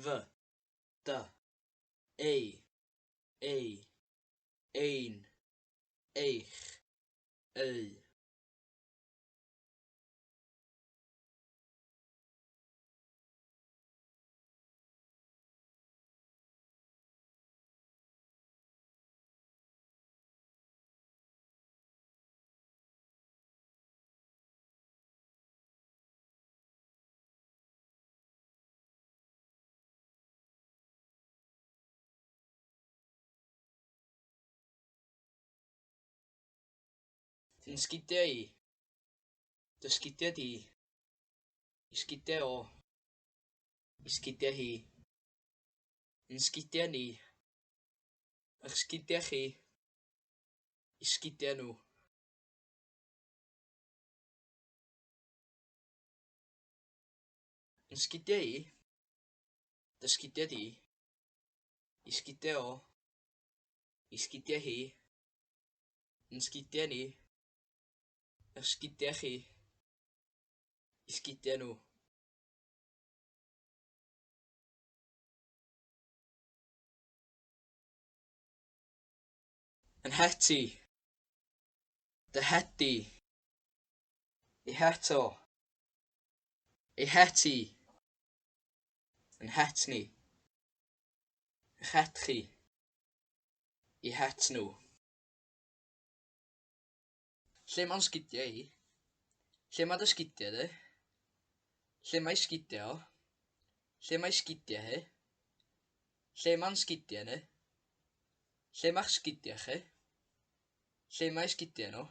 Fy, dy, ei, ei, ein, eich, eu. Fy sgidiau i. Dy sgidiau di. 'I sgidiau o. 'I sgidiau hi. Yn sgidiau ni. Ych sgidiau chi. 'U sgidiau nhw. Yn sgidiau i. Dy sgidiau di. 'I sgidiau o. 'I sgidiau hi. Yn sgidiau ni. Ych sgidiau chi. 'U sgidiau nhw. Yn het i. Dy het di. Ei het o. Ei het hi. Yn het ni. Ych het chi. Eu het nhw. Lle mae'n sgidiau i? Lle mae dy sgidiau di? Lle mae sgidiau o? Lle mae sgidiau hi? Lle mae'n sgidiau ni? Lle mae'ch sgidiau chi? Lle mae sgidiau nhw?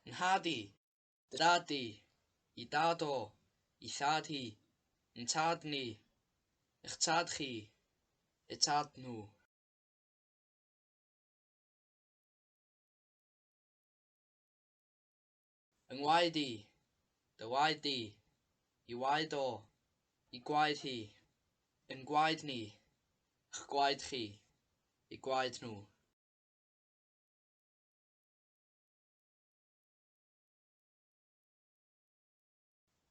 Nhad i, dy dad di, 'i dad o, 'i thad hi, 'n tad ni, ych tad chi, eu tad nhw. Yng ngwaed i, dy waed di, 'i waed o, 'i gwaed hi, 'yn gwaed ni, 'ych gwaed chi, eu gwaed nhw.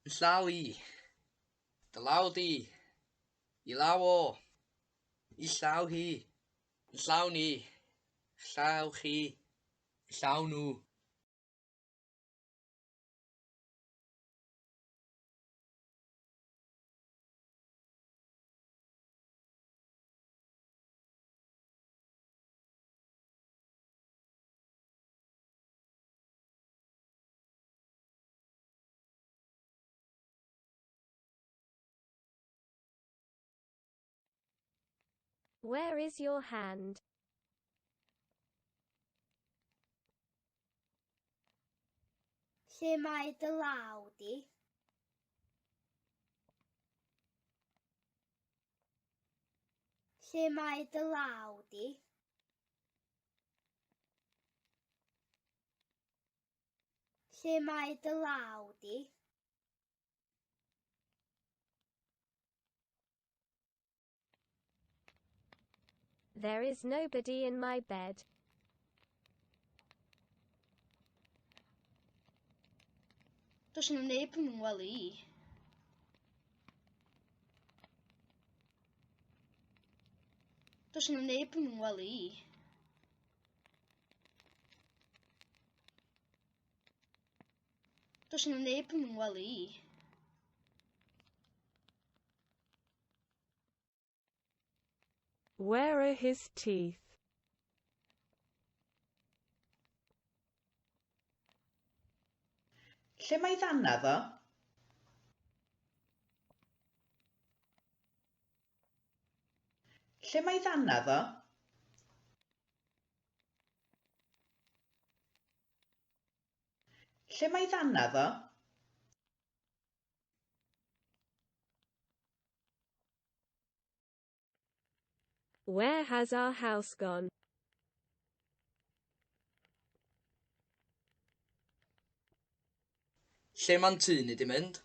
Yn llaw i, dy law di, 'i law o, 'i llaw hi, 'yn llaw ni, 'ych llaw chi, eu llaw nhw. Where is your hand? Lle mae dy law di? Lle mae dy law di? Lle mae dy law di? There is nobody in my bed. Does 'na neb yn fy ngwely i. Does 'na neb yn fy ngwely i. Does 'na neb yn fy ngwely i. Where are his teeth? Lle mae ddannadd o? Lle mae ddannadd o? Lle mae ddannadd o? Where has our house gone? Lle ma'n tŷ ni 'di mynd?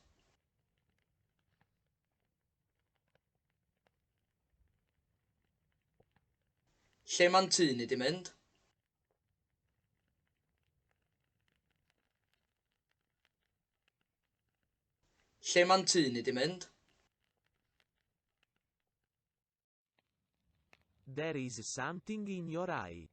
Lle ma'n tŷ ni 'di mynd? Lle ma'n tŷ ni 'di mynd? There is something in your eye.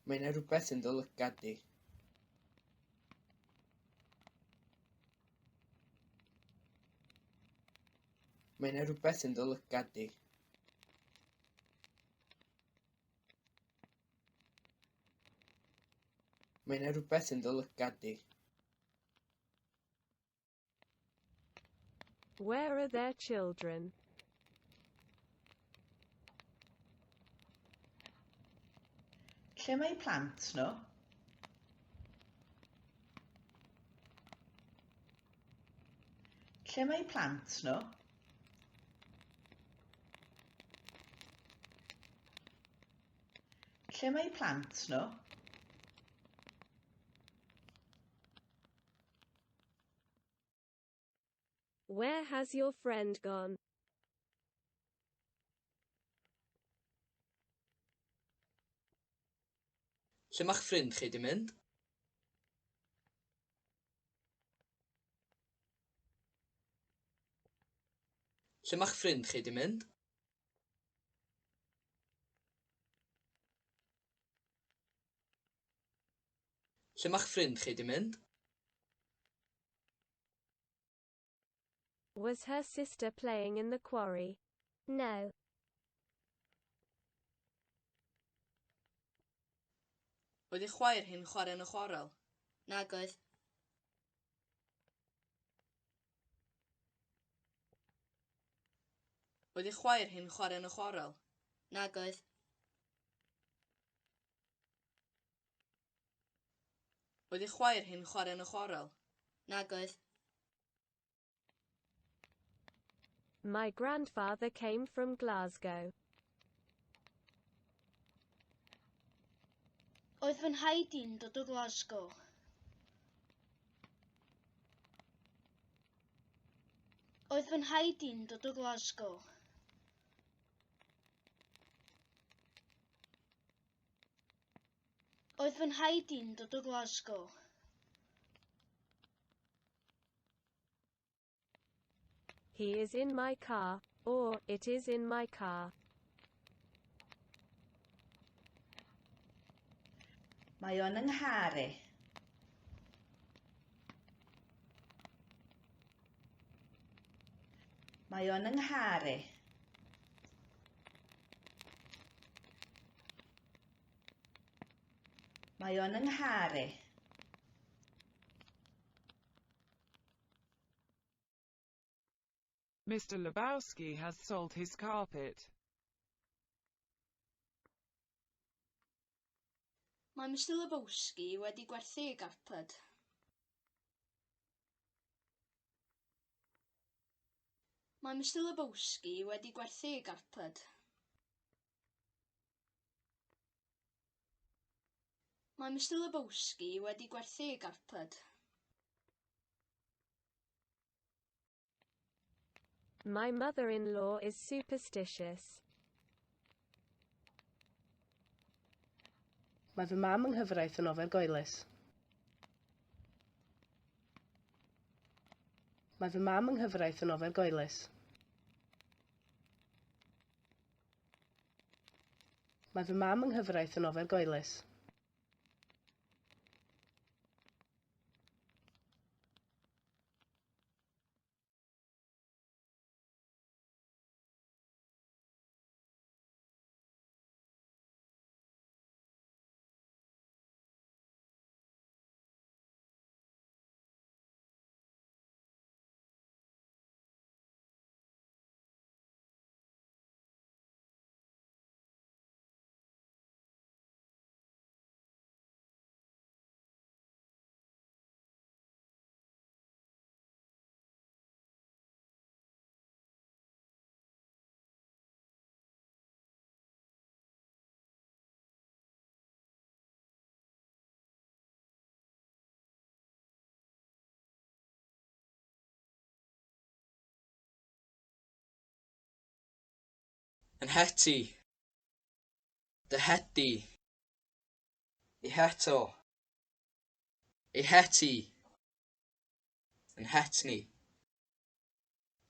Mae 'na rywbeth yn dy lygad di. Mae 'na rywbeth yn dy lygad di. Mae 'na rywbeth yn dy lygad di. Where are their children? Lle mae plant nhw? Lle mae plant nhw? Lle mae plant nhw? Where has your friend gone? Lle mae'ch ffrind chi 'di mynd? Lle mae'ch ffrind chi 'di mynd? Lle mae'ch ffrind chi 'di mynd? Was her sister playing in the quarry? No. Oedd ei chwaer hi'n chwarae yn y chwarel? Nag oedd. Oedd ei chwaer hi'n chwarae yn y chwarel? Nag oedd. Oedd ei chwaer hi'n chwarae yn y chwarel? Nag oedd. My grandfather came from Glasgow. Oedd fy nhaid i'n dod o Glasgow. Oedd fy nhaid i'n dod o Glasgow. Oedd fy nhaid i'n dod o Glasgow. He is in my car, or, it is in my car. Mae o'n yng nghar i. Mae o'n yng nghar i. Mae o'n yng nghar i. Mr. Lebowski has sold his carpet. Mae Mr Lebowski wedi gwerthu ei garped. Mae Mr Lebowski wedi gwerthu ei garped. Mae Mr Lebowski wedi gwerthu ei garped. My mother-in-law is superstitious. Mae fy mam yng nghyfraith yn ofergoelus. Mae fy mam yng nghyfraith yn ofergoelus. Mae fy mam yng nghyfraith yn ofergoelus. Yn het i. Dy het di. Ei het o. Ei het hi. Yn het ni.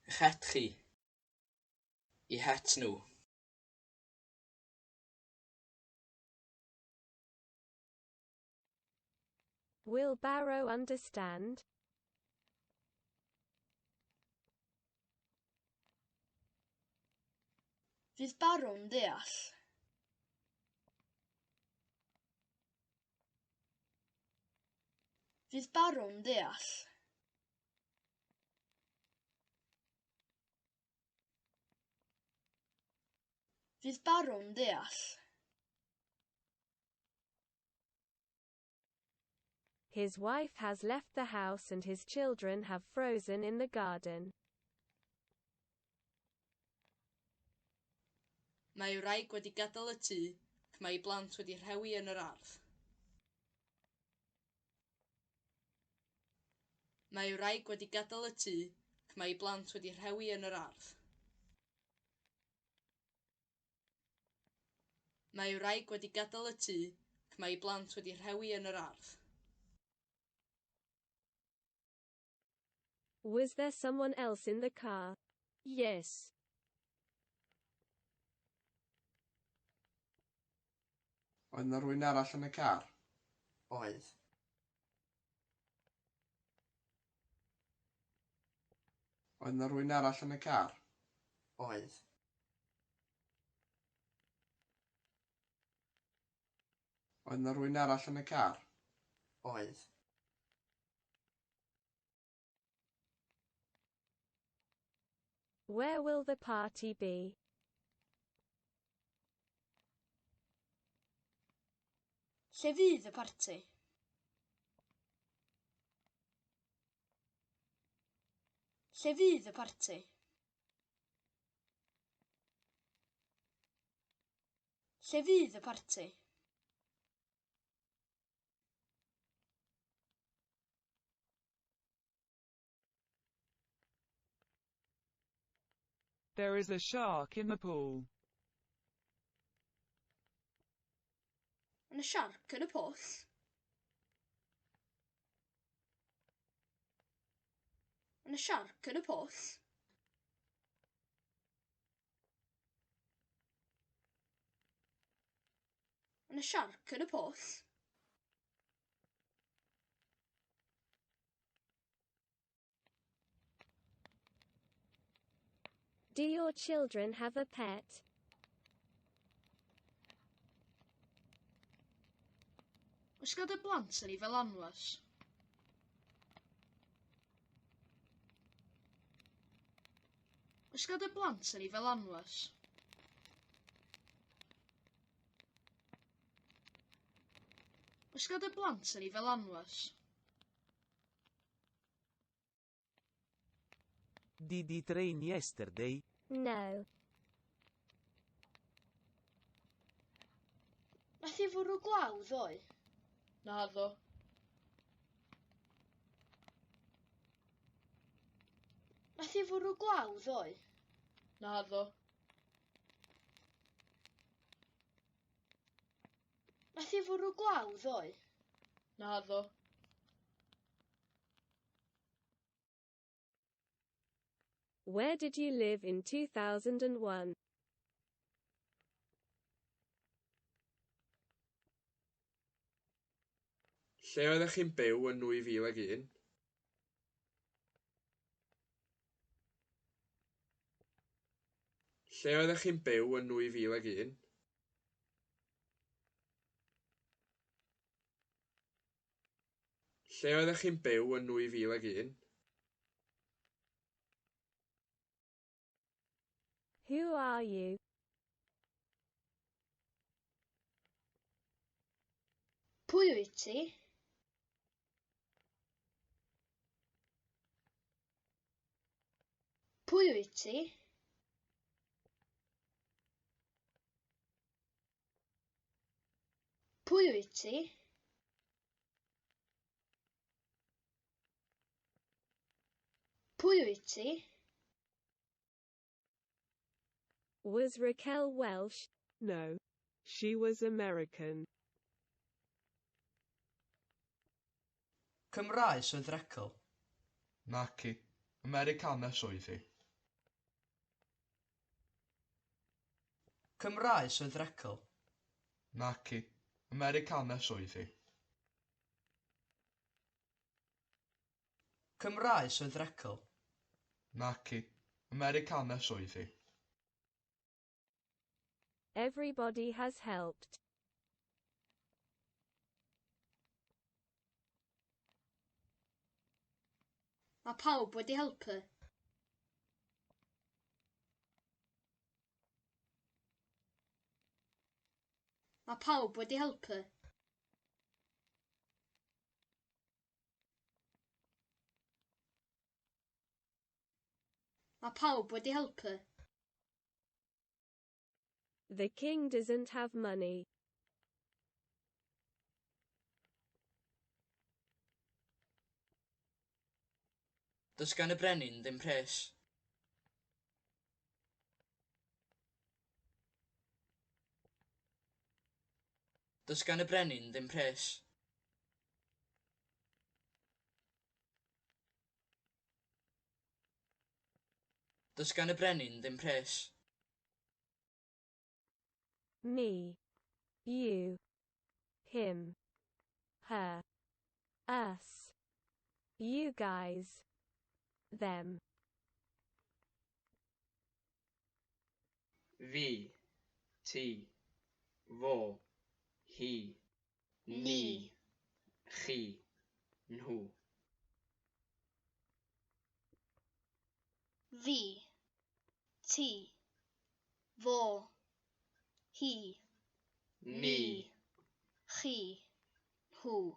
Eich het chi. Eu het nhw. Will Barrow understand? Fydd Barrw'n deall? Fydd Barrw'n deall? Fydd Barrw'n deall? His wife has left the house and his children have frozen in the garden. Mae ei wraig wedi gadael y tŷ ac mae ei blant wedi rhewi yn yr ardd. Mae ei wraig wedi gadael y tŷ ac mae ei blant wedi rhewi yn yr ardd. Mae ei wraig wedi gadael y tŷ ac mae ei blant wedi rhewi yn yr ardd. Was there someone else in the car? Yes. Oedd 'na rywun arall yn y car? Oedd. Oedd 'na rywun arall yn y car? Oedd. Oedd 'na rywun arall yn y car? Oedd. Where will the party be? Lle fydd y parti? Lle fydd y parti? Lle fydd y parti? There is a shark in the pool. Mae 'na siarc yn y pwll. Mae 'na siarc yn y pwll. Mae 'na siarc yn y pwll. Do your children have a pet? Oes gan dy blant anifail anwes? Oes gan dy blant anifail anwes? Oes gan dy blant anifail anwes? Did it rain yesterday? No. Nath hi fwrw glaw ddoe? Naddo. Nath hi fwrw glaw ddoe? Naddo. Nath hi fwrw glaw ddoe? Naddo. Where did you live in 2001? Lle oeddech chi'n byw yn 2001? Lle oeddech chi'n byw yn 2001? Lle oeddech chi'n byw yn 2001? Who are you? Pwy wyt ti? Pwy wyt ti? Pwy wyt ti? Pwy wyt ti? Was Raquel Welch? No. She was American. Cymraes oedd Raquel? Naci. Americanes oedd hi. Cymraes oedd Raquel? Naci. Americanes oedd hi. Cymraes oedd Raquel? Naci. Americanes oedd hi. Everybody has helped. Mae pawb wedi helpu. Mae pawb wedi helpu. Mae pawb wedi helpu. The king doesn't have money. Does gan y brenin ddim pres. Does gan y brenin ddim pres. Does gan y brenin ddim pres. Me. You. Him. Her. Us. You guys. Them. Fi, ti, fo, hi, ni, chi, nhw. Fi, ti, fo, hi, Ni, chi, nhw.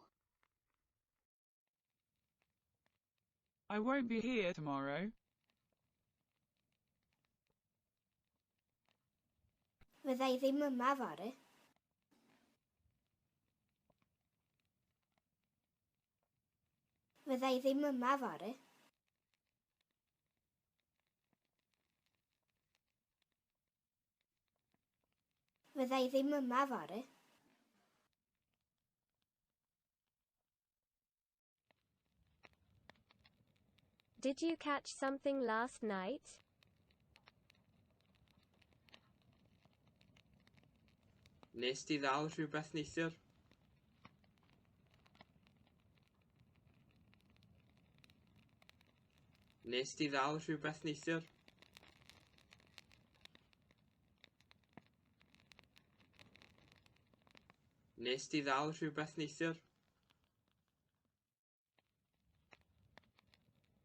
I won't be here tomorrow. Fydda i ddim yma fory. Fydda i ddim yma fory. Fydda i ddim yma fory. Did you catch something last night? Nes di ddal rhywbeth neithiwr? Nes di ddal rhywbeth neithiwr? Nes di ddal rhywbeth neithiwr?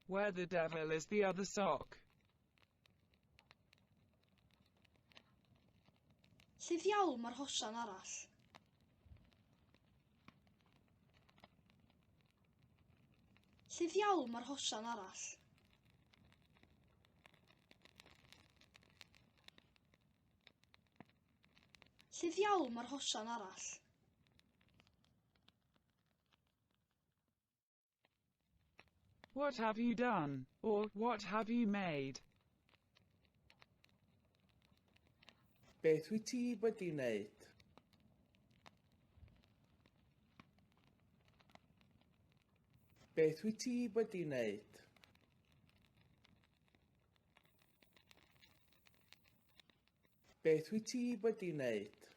Where the devil is the other sock? Lle ddiawl mae'r hosan arall? Lle ddiawl mae'r hosan arall? Lle ddiawl mae'r hosan arall? What have you done? Or, what have you made? Beth wyt ti wedi wneud? Beth wyt ti wedi wneud? Beth wyt ti wedi wneud?